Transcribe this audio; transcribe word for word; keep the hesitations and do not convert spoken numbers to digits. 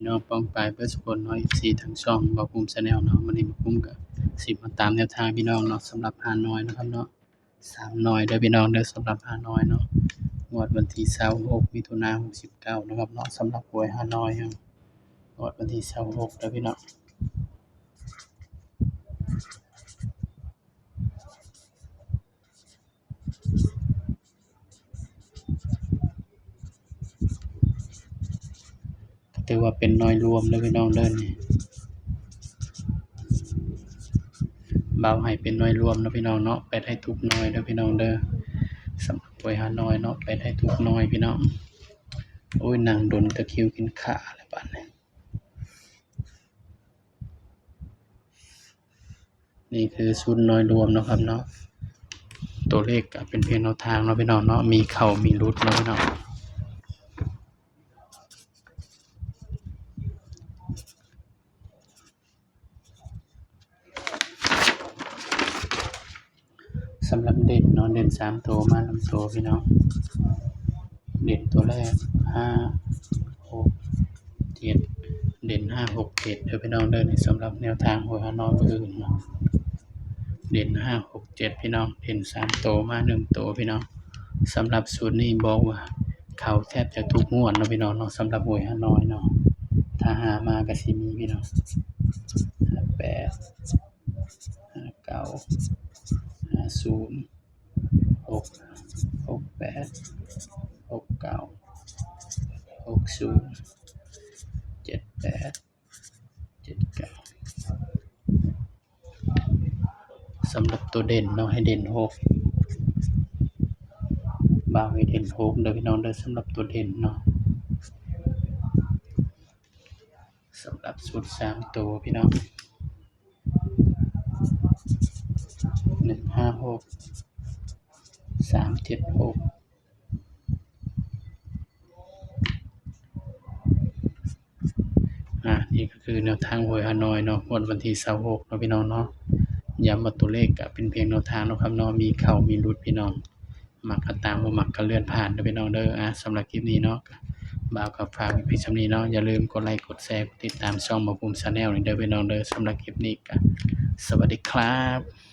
พี่น้องป้องปายเบิดสุคนเนาะ เอฟซี ทางช่องบ่าวภูมิ Channel เนาะ มื้อนี้บ่าวภูมิก็สิมาตามแนวทางพี่น้องเนาะ สำหรับฮานอยนะครับเนาะ สามหน่อยเด้อพี่น้องเด้อ สำหรับฮานอยเนาะ งวดวันที่ซาวหก มิถุนา หกสิบเก้านะครับเนาะ สำหรับหวยฮานอยเนาะ งวดวันที่ซาวหกเด้อพี่น้อง ถือว่าเป็นหน่วยรวมเด้อพี่น้องเด้อนี่ บ่าวให้เป็นหน่วยรวมเนาะพี่น้องเนาะ แปดให้ทุกหน่วยเด้อพี่น้องเด้อ สำหรับหวยฮานอยเนาะ แปดให้ทุกหน่วยพี่น้อง โอ้ย นั่งโดนตะคริวกินขาแล้วบัดนี้ นี่คือชุดหน่วยรวมเนาะครับเนาะ ตัวเลขก็เป็นเพียงแนวทางเนาะพี่น้องเนาะ มีเข้ามีหลุดเนาะพี่น้อง สำหรับเด่นเนาะ เด่นสามตัวมานำตัวพี่น้อง เด่นตัวแรก ห้า หก เจ็ด เด่น ห้า หก เจ็ด เด้อพี่น้องเด้อ นี่สำหรับแนวทางหวยฮานอยมื้ออื่นเนาะ เด่น ห้า หก เจ็ด พี่น้อง เด่นสามตัวมาหนึ่งตัวพี่น้อง สำหรับสูตรนี้บอกว่าเข้าแทบจะทุกงวดเนาะพี่น้องเนาะ สำหรับหวยฮานอยเนาะ ถ้าห้ามาก็สิมีพี่น้อง ห้าแปด ห้าเก้า ห้าศูนย์ หก หกแปด หกเก้า หกศูนย์ เจ็ดแปด เจ็ดเก้า สำหรับตัวเด่นเนาะ ให้เด่นหก บ่าวให้เด่นหกเด้อพี่น้องเด้อ สำหรับตัวเด่นเนาะ สำหรับชุดสามตัวพี่น้อง หนึ่งห้าหก สามเจ็ดหก อ่า นี่ก็คือแนวทางหวยฮานอยเนาะ งวดวันที่ซาวหกเนาะพี่น้องเนาะ ย้ำว่าตัวเลขก็เป็นเพียงแนวทางเนาะครับเนาะ มีเข้ามีหลุดพี่น้อง มักก็ตาม บ่มักก็เลื่อนผ่านเด้อพี่น้องเด้อ อ่า สำหรับคลิปนี้เนาะ บ่าวก็ฝากไว้เพียงส่ำนี้เนาะ อย่าลืมกดไลค์ กดแชร์ กดติดตามช่องบ่าวภูมิ Channel นี่เด้อพี่น้องเด้อ สำหรับคลิปนี้ก็สวัสดีครับ